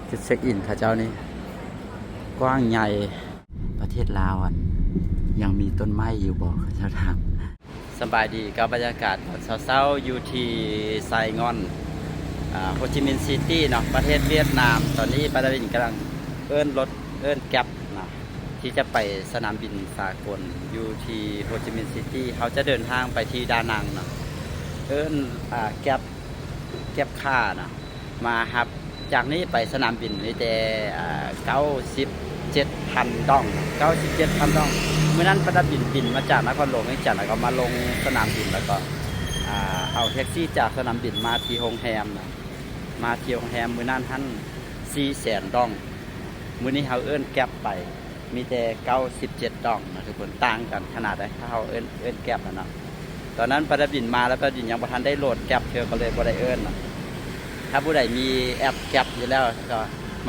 ຈຸດເຊັກອິນເຂົາເຈົ້ານີ້ກວ້າງໃຫຍ່. ປະເທດລາວຫັ້ນຍັງມີຕົ້ນໄມ້ຢູ່ບໍ່? ເຂົາເຈົ້າຖາມ. ສະບາຍດີກັບບັນຍາກາດຕອນເຊົ້າໆ ຢູ່ທີ່ໄຊງ່ອນ ອາ ໂຮຈິມິນຊີຕີ້ເນາະ ປະເທດຫວຽດນາມ. ຕອນນີ້ປາດາວິນກຳລັງເອີ້ນລົດ ເອີ້ນແກັບນະ ທີ່ຈະໄປສະໜາມບິນສາກົນຢູ່ທີ່ໂຮຈິມິນຊີຕີ້. ເຮົາຈະເດີນທາງໄປທີ່ດານັງເນາະ. ເອີ້ນ ອາ ແກັບ ແກັບຄ່ານະ ມາຮັບ. ຈາກນີ້ໄປສະໜາມບິນມີແຕ່ ອາ ເກົ້າສິບເຈັດພັນດອງ ເກົ້າສິບເຈັດພັນດອງ. ມື້ນັ້ນປາດາວິນບິນມາຈາກນະຄອນຫຼວງວຽງຈັນ ແລ້ວກໍມາລົງສະໜາມບິນ ແລ້ວກໍ ອາ ເອົາແທັກຊີຈາກສະໜາມບິນມາທີ່ໂຮງແຮມນະ ມາທີ່ໂຮງແຮມມື້ນັ້ນຫັ້ນສີ່ແສນດອງ. ມື້ນີ້ເຮົາເອີ້ນແກັບໄປ ມີແຕ່ເກົ້າສິບເຈັດດອງນະທຸກຄົນ. ຕ່າງກັນຂະໜາດໃດ ຖ້າເຮົາເອີ້ນ ເອີ້ນແກັບນະເນາະ. ຕອນນັ້ນປາດາວິນມາແລ້ວ ປາດາວິນຍັງບໍ່ທັນໄດ້ໂຫຼດແກັບເທື່ອ ກໍເລີຍບໍ່ໄດ້ເອີ້ນນະ. ຖ້າຜູ້ໃດມີແອັບແກັບຢູ່ແລ້ວ ກໍ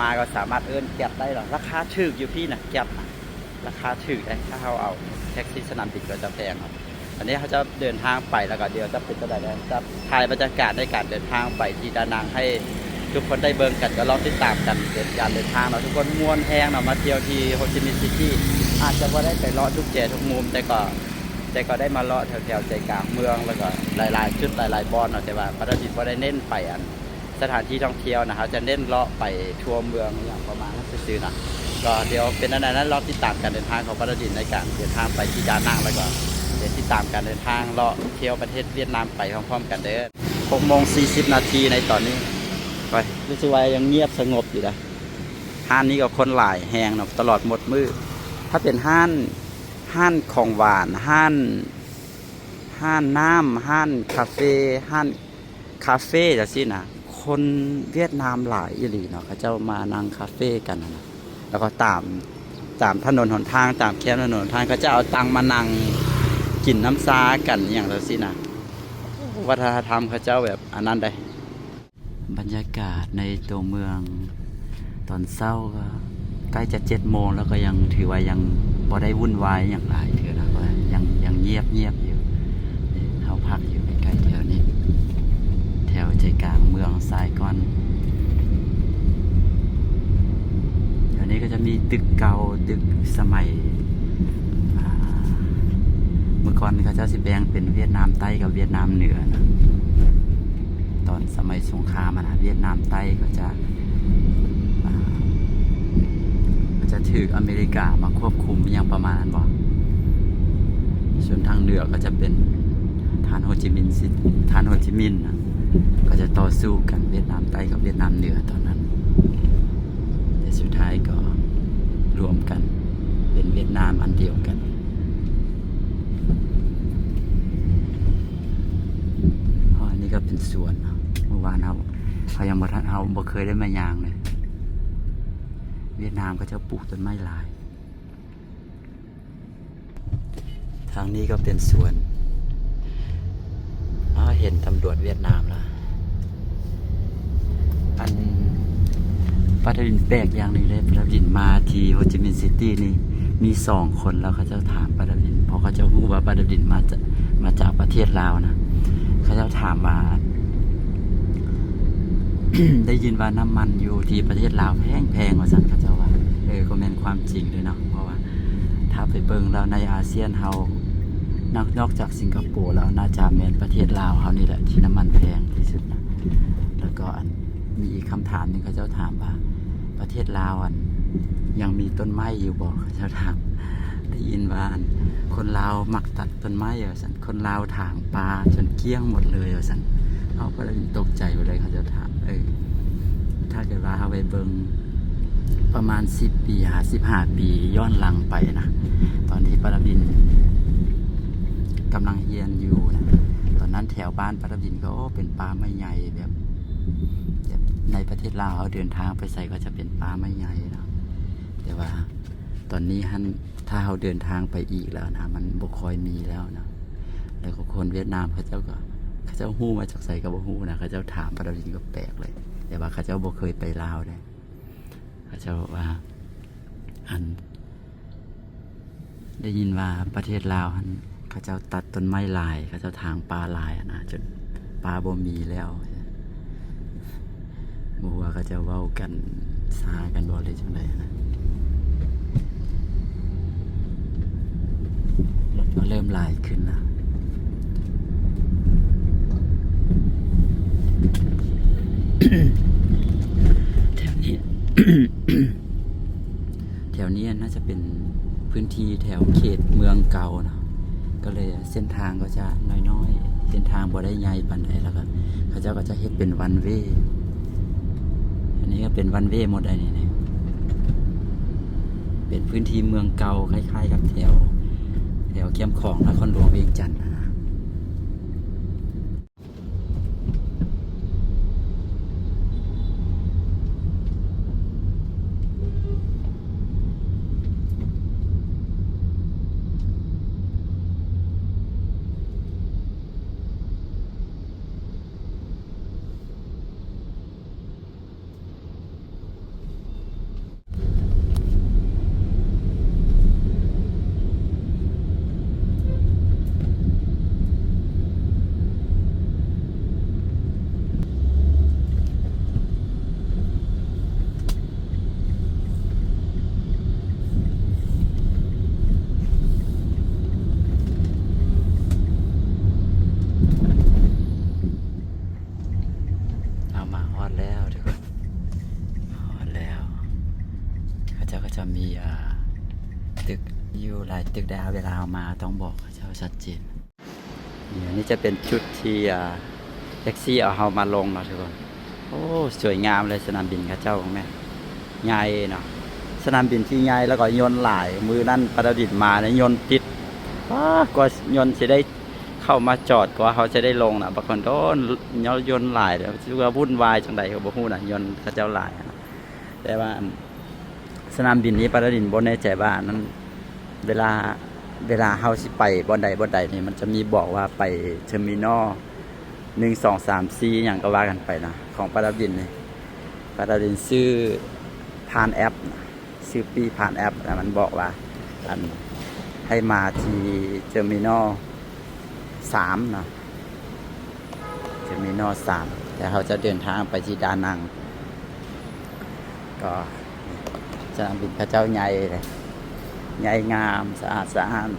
ມາກໍສາມາດເອີ້ນແກັບໄດ້ເນາະ. ລາຄາຖືກຢູ່ພີ້ນະ ແກັບນະ ລາຄາຖືກເດ້. ຖ້າເຮົາເອົາແທັກຊີສະໜາມບິນກໍຈະແພງເນາະ. ອັນນີ້ເຮົາຈະເດີນທາງໄປ ແລ້ວກໍດຽວຈະເປັນຈັ່ງໃດ ແລ້ວຈະຖ່າຍບັນຍາກາດໃນການເດີນທາງໄປທີ່ດານັງໃຫ້ທຸກຄົນໄດ້ເບິ່ງກັນ. ກໍລອງຕິດຕາມກັນເປັນການເດີນທາງເນາະທຸກຄົນ. ມ່ວນແຮງເນາະ ມາທ່ຽວທີ່ໂຮຈິມິນຊີຕີ້. ອາດຈະບໍ່ໄດ້ໄປເລາະທຸກແຈທຸກມຸມ ແຕ່ກໍ ແຕ່ກໍໄດ້ມາເລາະແຖວໆໃຈກາງເມືອງ ແລ້ວກໍຫຼາຍໆຈຸດຫຼາຍໆບ່ອນເນາະ. ແຕ່ວ່າປາດາວິນບໍ່ໄດ້ເນັ້ນໄປອັນ ສະຖານທີ່ທ່ອງທ່ຽວນະ ເຮົາຈະເນັ້ນເລາະໄປທົ່ວເມືອງ ອີ່ຫຍັງປະມານນັ້ນຊື່ໆນະ. ກໍດຽວເປັນອັນໃດນັ້ນ ລອງຕິດຕາມການເດີນທາງຂອງປາດາວິນໃນການເດີນທາງໄປທີ່ດານັງ ແລ້ວກໍດຽວຕິດຕາມການເດີນທາງເລາະທ່ຽວປະເທດຫວຽດນາມໄປພ້ອມໆກັນເດີ. ຫົກໂມງສີ່ສິບນາທີໃນຕອນນີ້ ກໍຮູ້ສຶກວ່າຍັງງຽບສະຫງົບຢູ່ນະ. ຮ້ານນີ້ກໍຄົນຫຼາຍແຮງເນາະ ຕະຫຼອດໝົດມື້. ຖ້າເປັນຮ້ານ ຮ້ານຂອງຫວານ ຮ້ານ ຮ້ານນ້ຳ ຮ້ານຄາເຟ ຮ້ານ ຄາເຟຈັ່ງຊີ້ນະ ຄົນຫວຽດນາມຫຼາຍອີ່ຫຼີເນາະ. ເຂົາເຈົ້າມານັ່ງຄາເຟກັນນະ ແລ້ວກໍຕາມ ຕາມຖະໜົນຫົນທາງ ຕາມແຄມຖະໜົນຫົນທາງ ເຂົາເຈົ້າເອົາຕັ່ງມານັ່ງກິນນ້ຳຊາກັນ ອີ່ຫຍັງຈັ່ງຊີ້ນະ. ວັດທະນະທຳເຂົາເຈົ້າແບບອັນນັ້ນໃດ໋. ບັນຍາກາດໃນຕົວເມືອງ ຕອນເຊົ້າກໍໃກ້ຈະເຈັດໂມງແລ້ວ ກໍຍັງຖືວ່າຍັງບໍ່ໄດ້ວຸ່ນວາຍຫຍັງຫຼາຍເທື່ອນະ ກໍຍັງ ຍັງງຽບໆຢູ່. ເຮົາພັກຢູ່ໃກ້ໆແຖວນີ້ ແຖວໃຈກາງເມືອງຊາຍກ່ອນ. ແຖວນີ້ກໍຈະມີຕຶກເກົ່າ ຕຶກສະໄໝ ອາ ເມື່ອກ່ອນເຂົາເຈົ້າຊິແບ່ງເປັນຫວຽດນາມໃຕ້ກັບຫວຽດນາມເໜືອນະ. ຕອນສະໄໝສົງຄາມຫັ້ນນະ ຫວຽດນາມໃຕ້ເຂົາຈະ ອ່າ ເຂົາຈະຖືກອາເມລິກາມາຄວບຄຸມ ອີ່ຫຍັງປະມານນັ້ນບໍ. ສ່ວນທາງເໜືອກໍຈະເປັນທ່ານໂຮຈິມິນຊິ ທ່ານໂຮຈິມິນນະ ກໍຈະຕໍ່ສູ້ກັນ ຫວຽດນາມໃຕ້ກັບຫວຽດນາມເໜືອຕອນນັ້ນ. ແຕ່ສຸດທ້າຍກໍລວມກັນເປັນຫວຽດນາມອັນດຽວກັນ. ອໍ ອັນນີ້ກໍເປັນສວນເນາະ. ເມື່ອວານເຮົາ ເຮົາຍັງບໍ່ທັນ ເຮົາບໍ່ເຄີຍໄດ້ມາຍ່າງເລີຍ. ຫວຽດນາມເຂົາເຈົ້າປູກຕົ້ນໄມ້ຫຼາຍ. ທາງນີ້ກໍເປັນສວນ. ອ້າ ເຫັນຕຳຫຼວດຫວຽດນາມລະ. ອັນ ປາດາວິນແປກຢ່າງໜຶ່ງເດ້. ປາດາວິນມາທີ່ໂຮຈິມິນຊິຕີ້ນີ້ ມີສອງຄົນ ແລ້ວເຂົາເຈົ້າຖາມປາດາວິນ ເພາະເຂົາເຈົ້າຮູ້ວ່າປາດາວິນມາຈາກ ມາຈາກປະເທດລາວນະ. ເຂົາເຈົ້າຖາມວ່າ ໄດ້ຍິນວ່ານ້ຳມັນຢູ່ທີ່ປະເທດລາວແພງໆ ວ່າຊັ້ນ ເຂົາເຈົ້າວ່າ. ເອີ ກໍແມ່ນຄວາມຈິງເດ້ເນາະ ເພາະວ່າ ຖ້າໄປເບິ່ງແລ້ວໃນອາຊຽນເຮົາ ນອກ ນອກຈາກສິງກະໂປແລ້ວ ໜ້າຈະແມ່ນປະເທດລາວເຮົານີ້ແຫຼະທີ່ນ້ຳມັນແພງທີ່ສຸດນະ. ແລ້ວກໍອັນ ມີອີກຄຳຖາມໜຶ່ງ ເຂົາເຈົ້າຖາມວ່າ ປະເທດລາວ ອັນ ຍັງມີຕົ້ນໄມ້ຢູ່ບໍ່? ເຂົາເຈົ້າຖາມ. ໄດ້ຍິນວ່າ ອັນ ຄົນລາວມັກຕັດຕົ້ນໄມ້ວ່າຊັ້ນ, ຄົນລາວຖາງປ່າຈົນກ້ຽງໝົດເລີຍວ່າຊັ້ນ. ເຮົາກໍເລີຍຕົກໃຈໄປເລີຍ ເຂົາເຈົ້າຖາມ. ເອີ ຖ້າເກີດວ່າເຮົາໄປເບິ່ງ ປະມານສິບປີ ຫາ ສິບຫ້າປີຍ້ອນຫຼັງໄປນະ ຕອນທີ່ປາດາວິນກຳລັງຮຽນຢູ່ນະ ຕອນນັ້ນແຖວບ້ານປາດາວິນກໍເປັນປ່າໄມ້ໃຫຍ່ ແບບ ແບບໃນປະເທດລາວເຮົາເດີນທາງໄປໃສກໍຈະເປັນປ່າໄມ້ໃຫຍ່ເນາະ. ແຕ່ວ່າຕອນນີ້ຫັ້ນ ຖ້າເຮົາເດີນທາງໄປອີກແລ້ວນະ ມັນບໍ່ຄ່ອຍມີແລ້ວນະ. ແລ້ວກໍຄົນຫວຽດນາມເຂົາເຈົ້າກໍ ເຂົາເຈົ້າຮູ້ມາຈາກໃສກໍບໍ່ຮູ້ນະ ເຂົາເຈົ້າຖາມປາດາວິນກໍແປກເລີຍ. ແຕ່ວ່າເຂົາເຈົ້າບໍ່ເຄີຍໄປລາວເດ້. ເຂົາເຈົ້າວ່າ ອັນ ໄດ້ຍິນວ່າປະເທດລາວຫັ້ນ ເຂົາເຈົ້າຕັດຕົ້ນໄມ້ຫຼາຍ ເຂົາເຈົ້າຖາງປ່າຫຼາຍຫັ້ນນະ ຈົນປ່າບໍ່ມີແລ້ວ. ບໍ່ຮູ້ວ່ ວ່າເຂົາເຈົ້າເວົ້າກັນຊ້າກັນບໍ່ ຫຼືຈັ່ງໃດນະ. ລົດກໍເລີ່ມຫຼາຍຂຶ້ນລະ. ແຖວນີ້ ແຖວນີ້ໜ້າຈະເປັນພື້ນທີ່ແຖວເຂດເມືອງເກົ່າເນາະ ກໍເລີຍເສັ້ນທາງກໍຈະນ້ອຍໆ ເສັ້ນທາງບໍ່ໄດ້ໃຫຍ່ປານໃດ ແລ້ວກໍເຂົາເຈົ້າກໍຈະເຮັດເປັນວັນເວ. ອັນນີ້ກໍເປັນວັນເວໝົດ ອັນນີ້ນີ້ ເປັນພື້ນທີ່ເມືອງເກົ່າ ຄ້າຍໆກັບແຖວ ແຖວແຄມຂອງນະຄອນຫຼວງວຽງຈັນນະ. ເຮົາມາຮອດແລ້ວທຸກຄົນ ຮອດແລ້ວ. ເຂົາເຈົ້າກໍຈະມີ ອ່າ ຕຶກຢູ່ຫຼາຍຕຶກໄດ໋ ເວລາເຮົາມາຕ້ອງບອກເຂົາເຈົ້າຊັດເຈນ. ນີ້ ອັນນີ້ຈະເປັນຈຸດທີ່ ອ່າ ແທັກຊີເອົາເຮົາມາລົງເນາະທຸກຄົນ. ໂອ້ ສວຍງາມເລີຍ ສະໜາມບິນເຂົາເຈົ້າ ເບິ່ງແມ ໃຫຍ່ເນາະ ສະໜາມບິນທີ່ໃຫຍ່ ແລ້ວກໍຍົນຫຼາຍ. ມື້ນັ້ນປາຕາດິນມານີ້ ຍົນຕິດ ປາ ກວ່າຍົນຊິໄດ້ເຂົ້າມາຈອດ ກວ່າເຮົາຈະໄດ້ລົງນະ ບັກຄົນໂດນ ຍົນຫຼາຍ ແລ້ວຊິວ່າວຸ່ນວາຍຈັ່ງໃດກໍບໍ່ຮູ້ນະ ຍົນເຂົາເຈົ້າຫຼາຍນະ. ແຕ່ວ່າ ອັນ ສະໜາມບິນນີ້ ປາຕາດິນບໍ່ແນ່ໃຈວ່າ ອັນນັ້ນ ເວລາ ເວລາເຮົາຊິໄປບ່ອນໃດບ່ອນໃດນີ້ ມັນຈະມີບອກວ່າໄປເທີມີນອລ ໜຶ່ງ ສອງ ສາມ ສີ່ ຫຍັງກໍວ່າກັນໄປນະ ຂອງປາຕາດິນນີ້. ປາຕາດິນຊື້ຜ່ານແອັບນະ ຊື້ປີ້ຜ່ານແອັບ ແລ້ວມັນບອກວ່າ ອັນ ໃຫ້ມາທີ່ເທີມີນອລ ສາມເນາະ ເທີມີນອລສາມ ແລ້ວເຮົາຈະເດີນທາງໄປທີ່ດານັງ. ກໍສະໜາມບິນເຂົາເຈົ້າໃຫຍ່ເດ້ ໃຫຍ່ງາມ ສະອາດສະອ້ານ.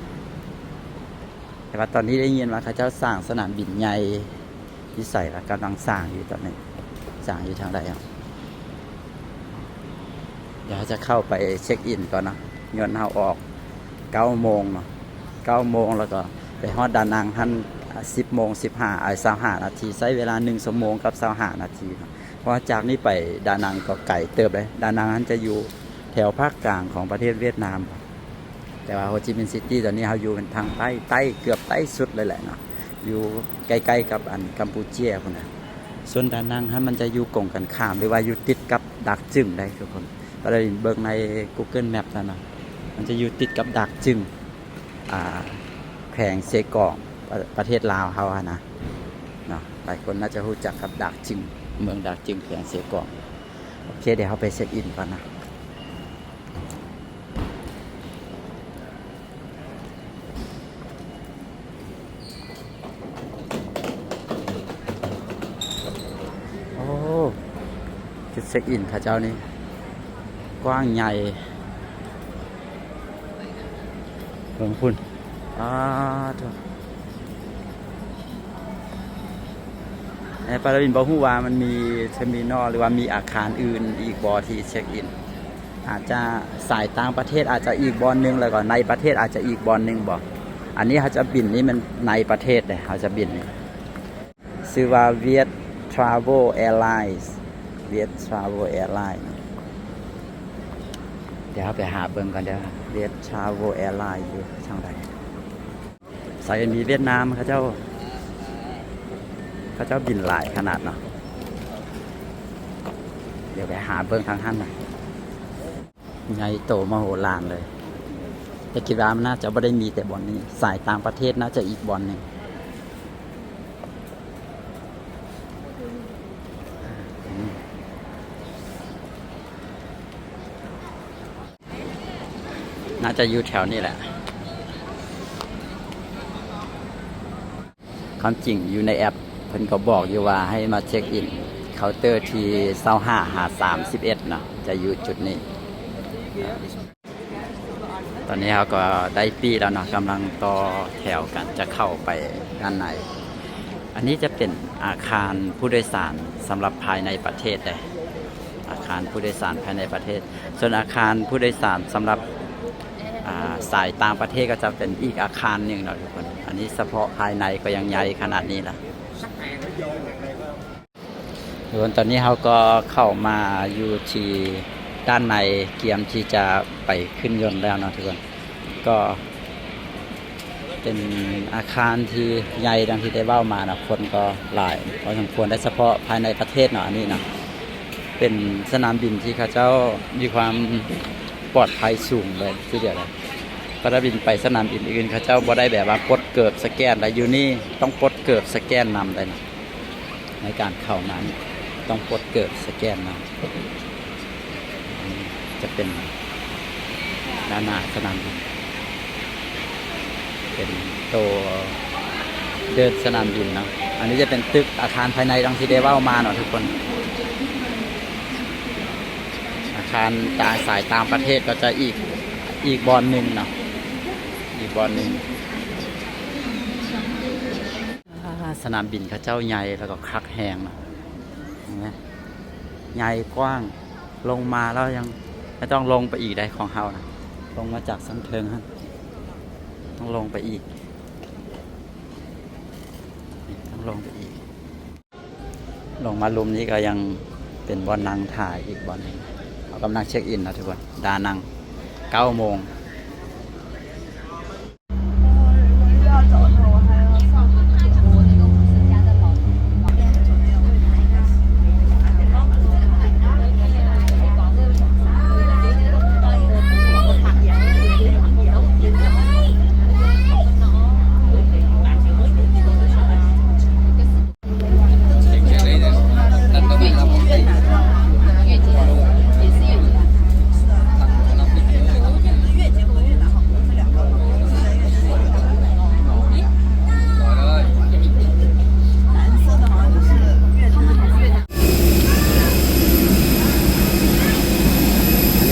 ແຕ່ວ່າຕອນນີ້ໄດ້ຍິນວ່າເຂົາເຈົ້າສ້າງສະໜາມບິນໃຫຍ່ ຢູ່ໃສວະ ກຳລັງສ້າງຢູ່ຕອນນີ້ ສ້າງຢູ່ທາງໃດອະ? ດຽວເຮົາຈະເຂົ້າໄປເຊັກອິນກ່ອນເນາະ ຍ້ອນເຮົາອອກເກົ້າໂມງເນາະ ເກົ້າໂມງ ແລ້ວກໍໄປຮອດດານັງຫັ້ນ ອາ ສິບໂມງສິບຫ້າ ອາ ຊາວຫ້ານາທີ ໃຊ້ເວລາໜຶ່ງຊົ່ວໂມງກັບຊາວຫ້ານາທີເນາະ. ເພາະວ່າຈາກນີ້ໄປດານັງກໍໄກເຕີບເດ້ ດານັງຫັ້ນຈະຢູ່ແຖວພາກກາງຂອງປະເທດຫວຽດນາມ. ແຕ່ວ່າໂຮຈິມິນຊິຕີຕອນນີ້ເຮົາຢູ່ທາງໃຕ້ ໃຕ້ ເກືອບໃຕ້ສຸດເລີຍແຫຼະເນາະ ຢູ່ໃກ້ໆກັບອັນກຳປູເຈຍພຸ້ນນະ. ສ່ວນດານັງຫັ້ນມັນຈະຢູ່ກົງກັນຂ້າມ ຫຼືວ່າຢູ່ຕິດກັບດາກຈຶງໄດ໋ທຸກຄົນ. ປາຕາດິນເບິ່ງໃນກູເກີນແມັບຫັ້ນນະ ມັນຈະຢູ່ຕິດກັບດາກຈຶງ ອ່າ ແຂວງເຊກອງ ປະ ປະເທດລາວເຮົາຫັ້ນນະເນາະ. ຫຼາຍຄົນໜ້າຈະຮູ້ຈັກກັບດາກຈຶງ ເມືອງດາກຈຶງ ແຂວງເຊກອງ. ໂອເຄ ດຽວເຮົາໄປເຊັກອິນກ່ອນນະ. ໂອ້ ຈຸດເຊັກອິນເຂົາເຈົ້ານີ້ກວ້າງໃຫຍ່ ເບິ່ງພຸ້ນ ອາ ໂທ້. ແຕ່ປາຕາບິນບໍ່ຮູ້ວ່າມັນມີເທີມີນອລ ຫຼືວ່າມີອາຄານອື່ນອີກບໍ່ທີ່ເຊັກອິນ. ອາດຈະສາຍຕ່າງປະເທດອາດຈະອີກບ່ອນໜຶ່ງ ແລ້ວກໍໃນປະເທດອາດຈະອີກບ່ອນໜຶ່ງບໍ. ອັນນີ້ເຮົາຈະບິນນີ້ແມ່ນໃນປະເທດເດ້ ເຮົາຈະບິນນີ້ ຊື່ວ່າ Viet Travel Airlines Viet Travel Airlines. ດຽວເຮົາໄປຫາເບິ່ງກ່ອນເດີ Viet Travel Airlines ຢູ່ທາງໃດ. ສາຍການບິນຫວຽດນາມເຂົາເຈົ້າ ເຂົາເຈົ້າບິນຫຼາຍຂະໜາດເນາະ. ດຽວໄປຫາເບິ່ງທາງຫັ້ນນະ ໃຫຍ່ໂຕມະໂຫລານເລີຍ ແຕ່ຄິດວ່າມັນໜ້າຈະບໍ່ໄດ້ມີແຕ່ບ່ອນນີ້ ສາຍຕ່າງປະເທດໜ້າຈະອີກບ່ອນໜຶ່ງ. ໜ້າຈະຢູ່ແຖວນີ້ແຫຼະ. ຄວາມຈິງຢູ່ໃນແອັບເພິ່ນກໍບອກຢູ່ວ່າໃຫ້ມາເຊັກອິນ ເຄົາເຕີທີຊາວຫ້າຫາສາມສິບເອັດເນາະ ຈະຢູ່ຈຸດນີ້. ຕອນນີ້ເຮົາກໍໄດ້ປີ້ແລ້ວເນາະ ກຳລັງຕໍ່ແຖວກັນຈະເຂົ້າໄປດ້ານໃນ. ອັນນີ້ຈະເປັນອາຄານຜູ້ໂດຍສານສຳລັບພາຍໃນປະເທດເດ້ ອາຄານຜູ້ໂດຍສານພາຍໃນປະເທດ. ສ່ວນອາຄານຜູ້ໂດຍສານສຳລັບ ອ່າ ສາຍຕ່າງປະເທດກໍຈະເປັນອີກອາຄານໜຶ່ງເນາະທຸກຄົນ. ອັນນີ້ສະເພາະພາຍໃນກໍຍັງໃຫຍ່ຂະໜາດນີ້ລະ. ທຸກຄົນ ຕອນນີ້ເຮົາກໍເຂົ້າມາຢູ່ທີ່ດ້ານໃນ ກຽມທີ່ຈະໄປຂຶ້ນຍົນແລ້ວເນາະທຸກຄົນ. ກໍເປັນອາຄານທີ່ໃຫຍ່ດັ່ງທີ່ໄດ້ເວົ້າມາເນາະ, ຄົນກໍຫຼາຍພໍສົມຄວນ ໂດຍສະເພາະພາຍໃນປະເທດເນາະ. ອັນນີ້ເນາະ ເປັນສະໜາມບິນທີ່ເຂົາເຈົ້າມີຄວາມປອດໄພສູງເລີຍທີດຽວເລີຍ. ເວລາບິນໄປສະໜາມບິນອື່ນ ເຂົາເຈົ້າບໍ່ໄດ້ແບບວ່າປົດເກີບສະແກນໄດ້, ຢູ່ນີ້ຕ້ອງປົດເກີບສະແກນນຳໄດ້ເນາະ. ໃນການເຂົ້າມານີ້ຕ້ອງປົດເກີບສະແກນເນາະ. ຈະເປັນດ້ານໜ້າສະໜາມບິນ ເປັນໂຕເດີ່ນສະໜາມບິນເນາະ. ອັນນີ້ຈະເປັນຕຶກອາຄານພາຍໃນດັ່ງທີ່ໄດ້ເວົ້າມາເນາະທຸກຄົນ. ອາຄານຕ່າງ ສາຍຕ່າງປະເທດກໍຈະອີກ ອີກບ່ອນໜຶ່ງເນາະ ອີກບ່ອນໜຶ່ງ. ອ່າ ສະໜາມບິນເຂົາເຈົ້າໃຫຍ່ ແລ້ວກໍຄັກແຮງເນາະ. ເຫັນໄໝ? ໃຫຍ່ກວ້າງ, ລົງມາແລ້ວຍັງ ຍັງຕ້ອງລົງໄປອີກໄດ໋ ຂອງເຮົານະ. ລົງມາຈາກຊັ້ນເທິງຫັ້ນ ຕ້ອງລົງໄປອີກ ຕ້ອງລົງໄປອີກ. ລົງມາລຸ່ມນີ້ກໍຍັງເປັນບ່ອນນັ່ງຖ້າອີກບ່ອນໜຶ່ງ. ເຮົາກຳລັງເຊັກອິນເນາະທຸກຄົນ, ດານັງ ເກົ້າໂມງ.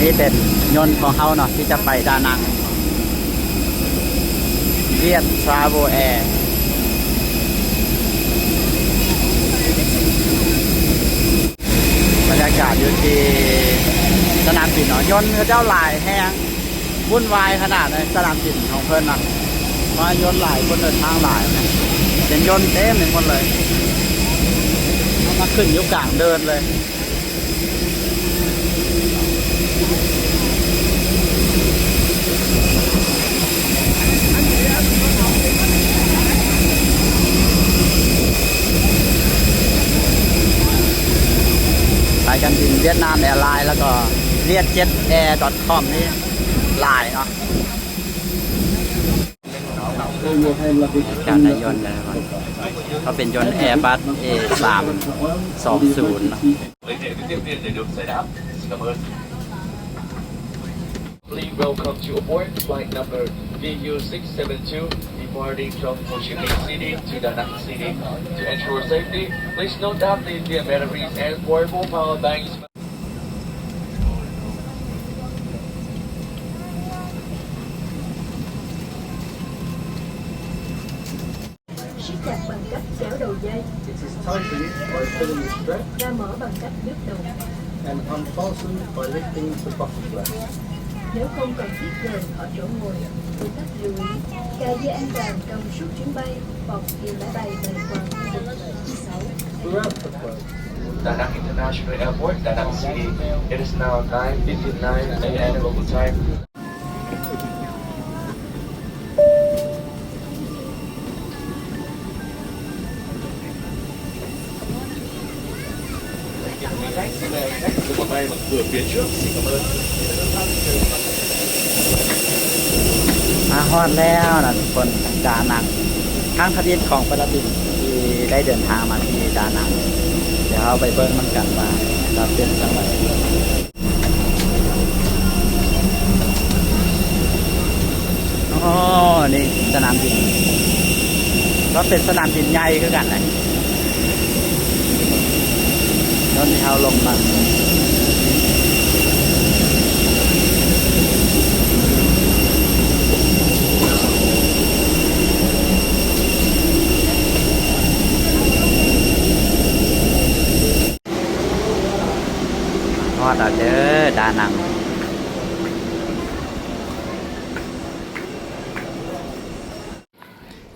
ອັນນີ້ເປັນຍົນຂອງເຮົາເນາະ ທີ່ຈະໄປດານັງ. ວຽດທຣາເວີລແອ. ບັນຍາກາດຢູ່ທີ່ສະໜາມບິນເນາະ, ຍົນເຂົາເຈົ້າຫຼາຍແຮງ, ວຸ້ນວາຍຂະໜາດໃນສະໜາມບິນຂອງເພິ່ນນະ, ມາຍົນຫຼາຍ, ຄົນເດີນທາງຫຼາຍນະ, ເປັນຍົນເຕັມໄປໝົດເລີຍ, ມາຂຶ້ນຢູ່ກາງເດີ່ນເລີຍ. ສາຍການບິນຫວຽດນາມແອລາຍ ແລ້ວກໍ ວຽດເຈັດແອດອດຄອມ ນີ້ຫຼາຍເນາະ. ການໄດ້ຍົນນະ ກໍເປັນຍົນແອບັສເອສາມສອງສູນເນາະ. Please welcome to aboard flight number V U six seven two, departing from Ho Chi Minh City to Da Nang City. To ensure safety, please note that the batteries and portable power banks ດານັງ International Airport, ດານັງ City. It is now nine fifty-nine A M local time. ມາຮອດແລ້ວນະທຸກຄົນ ດານັງ. ຄັ້ງທຳອິດຂອງປະລະບິນທີ່ໄດ້ເດີນທາງມາທີ່ດານັງ. ດຽວເຮົາໄປເບິ່ງນຳກັນວ່າຈະເປັນຈັ່ງໃດ. ອໍ ນີ້ສະໜາມບິນ ກໍເປັນສະໜາມບິນໃຫຍ່ຄືກັນນະ. ຕອນທີ່ເຮົາລົງມາ ຮອດແລ້ວເດີ ດານັງ.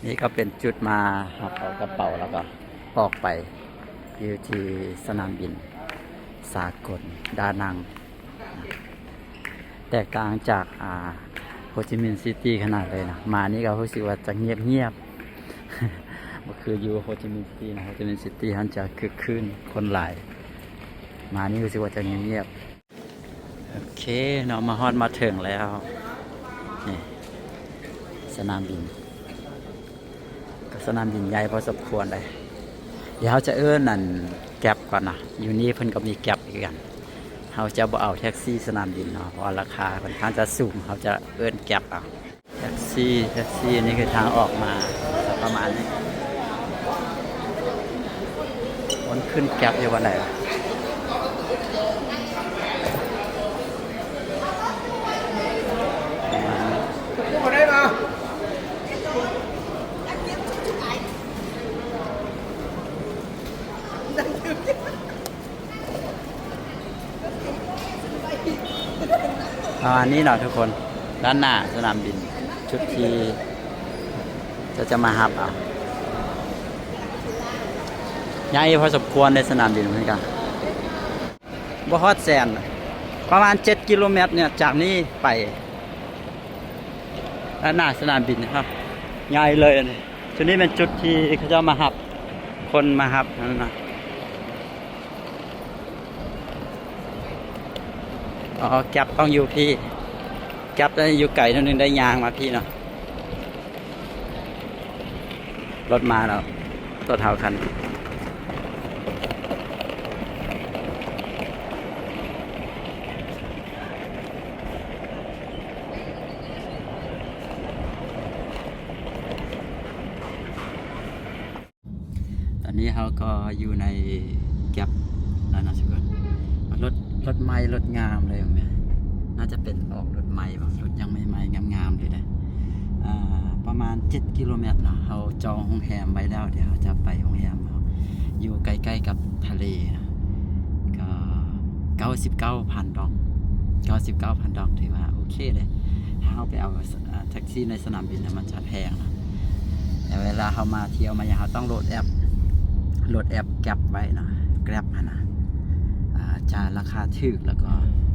ນີ້ກໍເປັນຈຸດມາຮັບເອົາກະເປົາ ແລ້ວກໍອອກໄປຢູ່ທີ່ສະໜາມບິນສາກົນດານັງ. ແຕກຕ່າງຈາກ ອ່າ ໂຮຈິມິນຊິຕີຂະໜາດເລີຍນະ. ມານີ້ກໍຮູ້ສຶກວ່າຈະງຽບໆ ບໍ່ຄືຢູ່ໂຮຈິມິນຊິຕີນະ. ໂຮຈິມິນຊິຕີຫັ້ນຈະຄຶກຄື້ນ ຄົນຫຼາຍ. ມານີ້ຮູ້ສຶກວ່າຈະງຽບໆ. ໂອເຄເນາະ ມາຮອດມາເຖິງແລ້ວ ນີ້ສະໜາມບິນ ກໍສະໜາມບິນໃຫຍ່ພໍສົມຄວນເດ້. ດຽວເຮົາຈະເອີ້ນອັນແກັບກ່ອນນະ. ຢູ່ນີ້ເພິ່ນກໍມີແກັບຄືກັນ. ເຮົາຈະບໍ່ເອົາແທັກຊີສະໜາມບິນເນາະ ເພາະວ່າລາຄາຂ້ອນຂ້າງຈະສູງ. ເຮົາຈະເອີ້ນແກັບເອົາ. ແທັກຊີ ແທັກຊີ ນີ້ຄືທາງອອກມາ ປະມານນີ້. ຄົນຂຶ້ນແກັບຢູ່ບ່ອນໃດວະ? ປະມານນີ້. ປະມານນີ້ເນາະທຸກຄົນ ດ້ານໜ້າສະໜາມບິນ ຈຸດທີ່ເຂົາຈະມາຮັບເອົາ. ໃຫຍ່ພໍສົມຄວນເດ້ສະໜາມບິນເພິ່ນກະ ບໍ່ຮອດແສນ ປະມານເຈັດກິໂລແມັດເນຍ ຈາກນີ້ໄປ ດ້ານໜ້າສະໜາມບິນນະຄັບ ໃຫຍ່ເລີຍ. ຈຸດນີ້ແມ່ນຈຸດທີ່ເຂົາເຈົ້າມາຮັບ ຄົນມາຮັບຫັ້ນນະ. ອໍ ແກັບຕ້ອງຢູ່ພີ້ ແກັບໄດ້ຢູ່ໄກໜ້ອຍໜຶ່ງ ໄດ້ຍ່າງມາພີ້ເນາະ. ລົດມາແລ້ວ ລົດເຮົາຄັນ ຕອນນີ້ເຮົາກໍຢູ່ໃນແກັບແລ້ວນະທຸກຄົນ. ລົດ ລົດໃໝ່ ລົດງາມເລີຍແມ່ນ ໜ້າຈະເປັນອອກລົດໃໝ່ບໍ ລົດຍັງໃໝ່ໆ ງາມໆ ເລີຍເດ້. ອ່າ ປະມານເຈັດກິໂລແມັດເນາະ ເຮົາຈອງໂຮງແຮມໄວ້ແລ້ວ ດຽວເຮົາຈະໄປໂຮງແຮມເຮົາ ຢູ່ໃກ້ໆ ກັບທະເລນະ. ກໍເກົ້າສິບເກົ້າພັນດອງ ເກົ້າສິບເກົ້າພັນດອງ ຖືວ່າໂອເຄເດ້. ຖ້າເຮົາໄປເອົາ ອ່າ ແທັກຊີໃນສະໜາມບິນນະ ມັນຈະແພງນະ. ແຕ່ເວລາເຮົາມາທ່ຽວມາຫຍັງ ເຮົາຕ້ອງໂຫຼດແອັບ ໂຫຼດແອັບແກັບໄວ້ເນາະ ແກັບຫັ້ນນະ. ອ່າ ຈະລາຄາຖືກ ແລ້ວກໍ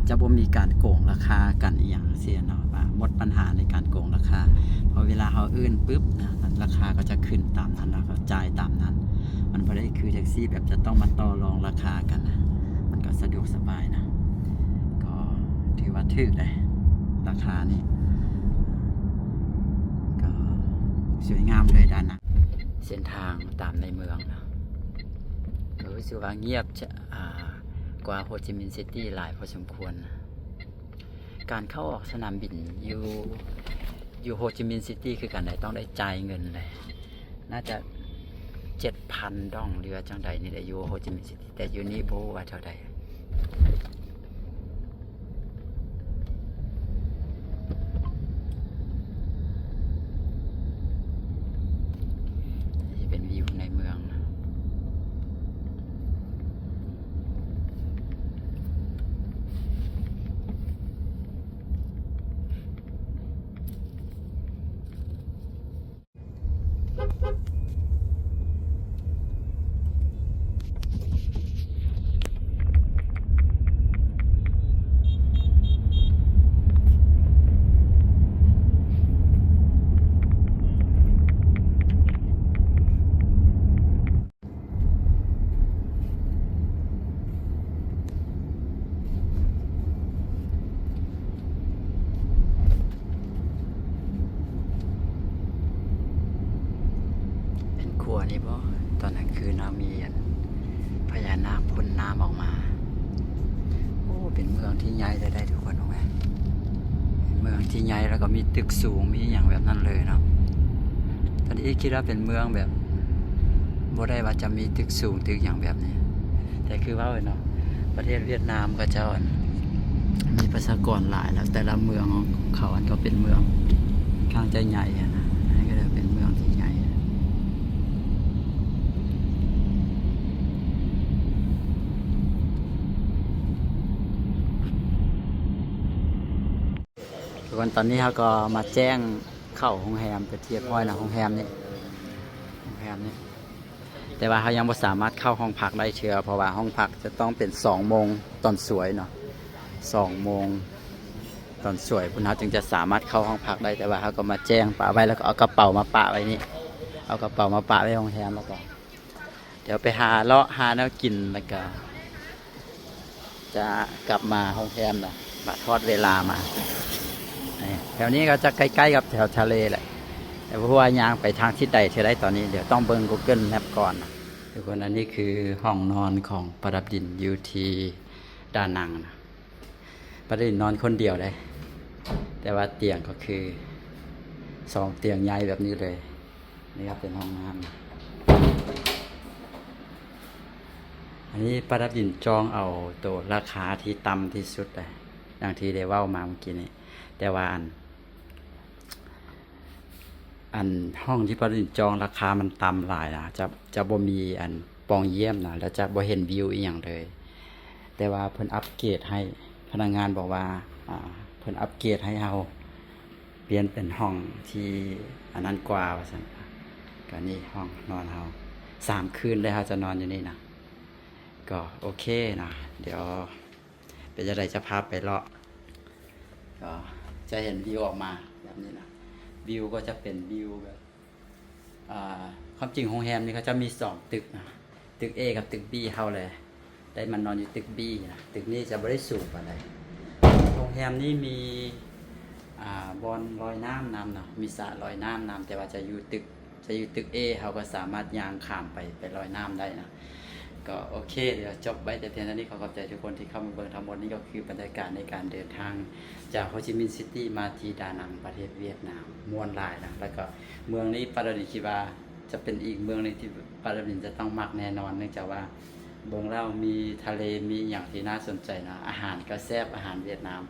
ຈະບໍ່ມີການໂກງລາຄາກັນອີ່ຫຍັງຈັ່ງຊີ້ເນາະ ວ່າໝົດບັນຫາໃນການໂກງລາຄາ. ເພາະເວລາເຮົາເອີ້ນປຶບນະ ລາຄາກໍຈະຂຶ້ນຕາມນັ້ນ ແລ້ວກໍຈ່າຍຕາມນັ້ນ. ມັນບໍ່ໄດ້ຄືແທັກຊີແບບຈະຕ້ອງມາຕໍ່ລອງລາຄາກັນນະ ມັນກໍສະດວກສະບາຍນະ. ກໍຖືວ່າຖືກເດ້ ລາຄານີ້ ກໍສວຍງາມເລີຍດ້ານໜ້າ. ເສັ້ນທາງຕາມໃນເມືອງນະ ກໍຮູ້ສຶກວ່າງຽບຈະ ອ່າ ກວ່າໂຮຈິມິນຊິຕີຫຼາຍພໍສົມຄວນນະ. ການເຂົ້າອອກສະໜາມບິນຢູ່ ຢູ່ໂຮຈິມິນຊິຕີຄືກັນໃດ ຕ້ອງໄດ້ຈ່າຍເງິນເດ້. ໜ້າຈະເຈັດພັນດອງ ຫຼືວ່າຈັ່ງໃດນີ້ແຫຼະ ຢູ່ໂຮຈິມິນຊິຕີ ແຕ່ຢູ່ນີ້ບໍ່ຮູ້ວ່າເທົ່າໃດ. ນີ້ເປັນວິວໃນເມືອງນະ. ເປັນຂົວນີ້ບໍ່? ຕອນກາງຄືນເນາະ ມີອັນພະຍານາກພົ່ນນ້ຳອອກມາ. ໂອ້ ເປັນເມືອງທີ່ໃຫຍ່ແທ້ໆ ທຸກຄົນເອີຍ. ເປັນເມືອງທີ່ໃຫຍ່ ແລ້ວກໍມີຕຶກສູງ ມີຫຍັງແບບນັ້ນເລີຍເນາະ. ຕອນນີ້ຄິດວ່າເປັນເມືອງແບບ ບໍ່ໄດ້ວ່າຈະມີຕຶກສູງຕຶກຫຍັງແບບນີ້. ແຕ່ຄືເວົ້າເນາະ ປະເທດຫວຽດນາມເຂົາເຈົ້າ ອັນ ມີປະຊາກອນຫຼາຍ ແລ້ວແຕ່ລະເມືອງຂອງເຂົາ ອັນ ກໍເປັນເມືອງຂ້ອນຂ້າງຈະໃຫຍ່ຫັ້ນນະ ອັນນີ້ກໍເລີຍເປັນເມືອງທີ່ໃຫຍ່. ທຸກຄົນ ຕອນນີ້ເຮົາກໍມາແຈ້ງເຂົ້າໂຮງແຮມເປັນທີ່ຮຽບຮ້ອຍນະ ໂຮງແຮມນີ້ ໂຮງແຮມນີ້ ແຕ່ວ່າເຮົາຍັງບໍ່ສາມາດເຂົ້າຫ້ອງພັກໄດ້ເທື່ອ ເພາະວ່າຫ້ອງພັກຈະຕ້ອງເປັນສອງໂມງຕອນສວຍເນາະ ສອງໂມງຕອນສວຍພຸ້ນ ເຮົາຈຶ່ງຈະສາມາດເຂົ້າຫ້ອງພັກໄດ້. ແຕ່ວ່າເຮົາກໍມາແຈ້ງປະໄວ້ ແລ້ວກໍເອົາກະເປົາມາປະໄວ້ນີ້ ເອົາກະເປົາມາປະໄວ້ໂຮງແຮມ ແລ້ວກໍ ດຽວໄປຫາເລາະຫາແນວກິນ ແລ້ວກະຈະກັບມາໂຮງແຮມນະ ມາທອດເວລາມາ. ນີ້ ແຖວນີ້ກໍຈະໃກ້ໆກັບແຖວທະເລແຫຼະ ແຕ່ບໍ່ຮູ້ວ່າຍ່າງໄປທາງທິດໃດເທື່ອໃດຕອນນີ້ ດຽວຕ້ອງເບິ່ງ Google Map ກ່ອນນະ. ທຸກຄົນ ອັນນີ້ຄືຫ້ອງນອນຂອງປາດັບດິນຢູ່ທີ່ດານັງນະ. ປາດັບດິນນອນຄົນດຽວເດ້ ແຕ່ວ່າຕຽງກໍຄືສອງຕຽງໃຫຍ່ແບບນີ້ເລີຍ. ນີ້ກໍເປັນຫ້ອງນ້ຳ. ອັນນີ້ປາດັບດິນຈອງເອົາໂຕລາຄາທີ່ຕ່ຳທີ່ສຸດເດ້ ດັ່ງທີ່ໄດ້ເວົ້າມາເມື່ອກີ້ນີ້. ແຕ່ວ່າອັນ ອັນຫ້ອງທີ່ປາດັບດິນຈອງລາຄາມັນຕ່ຳຫຼາຍນະ ຈະ ຈະບໍ່ມີອັນປ່ອງຢ້ຽມນະ ແລ້ວຈະບໍ່ເຫັນວິວອີ່ຫຍັງເລີຍ. ແຕ່ວ່າເພິ່ນອັບເກຣດໃຫ້ ພະນັກງານບອກວ່າ ອ່າ ເພິ່ນອັບເກຣດໃຫ້ເຮົາ ປ່ຽນເປັນຫ້ອງທີ່ອັນນັ້ນກວ່າວ່າຊັ້ນ. ກໍນີ້ຫ້ອງນອນເຮົາ ສາມຄືນເລີຍ ເຮົາຈະນອນຢູ່ນີ້ນະ. ກໍໂອເຄນະ ດຽວເປັນຈັ່ງໃດຈະພາໄປເລາະ ກໍຈະເຫັນວິວອອກມາແບບນີ້ນະ. ວິວກໍຈະເປັນວິວແບບ ອ່າ ຄວາມຈິງໂຮງແຮມນີ້ເຂົາຈະມີສອງຕຶກນະ ຕຶກ A ກັບຕຶກ B ເຮົາແຫຼະ ໄດ້ມານອນຢູ່ຕຶກ B ນະ. ຕຶກນີ້ຈະບໍ່ໄດ້ສູງປານໃດ. ໂຮງແຮມນີ້ມີ ອ່າ ບ່ອນລອຍນ້ຳນຳເນາະ ມີສະລອຍນ້ຳນຳ ແຕ່ວ່າຈະຢູ່ຕຶກ ຈະຢູ່ຕຶກ A ເຮົາກໍສາມາດຍ່າງຂ້າມໄປ ໄປລອຍນ້ຳໄດ້ນະ. ກໍໂອເຄ ດຽວຈົບໄວ້ແຕ່ພຽງເທົ່ານີ້. ຂໍຂອບໃຈທຸກຄົນທີ່ເຂົ້າມາເບິ່ງທັງໝົດ. ນີ້ກໍຄືບັນຍາກາດໃນການເດີນທາງຈາກໂຮຈິມິນຊິຕີມາທີ່ດານັງ ປະເທດຫວຽດນາມ. ມ່ວນຫຼາຍນະ ແລ້ວກໍເມືອງນີ້ ປາດັບດິນຄິດວ່າ ຈະເປັນອີກເມືອງໜຶ່ງທີ່ປາດັບດິນຈະຕ້ອງມັກແນ່ນອນ ເນື່ອງຈາກວ່າເບິ່ງແລ້ວມີທະເລ ມີຫຍັງທີ່ໜ້າສົນໃຈນະ ອາຫານກໍແຊບ ອາຫານຫວຽດນາມ.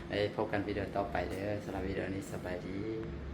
ໄວ້ພົບກັນວິດີໂອຕໍ່ໄປເດີ. ສຳລັບວິດີໂອນີ້ ສະບາຍດີ.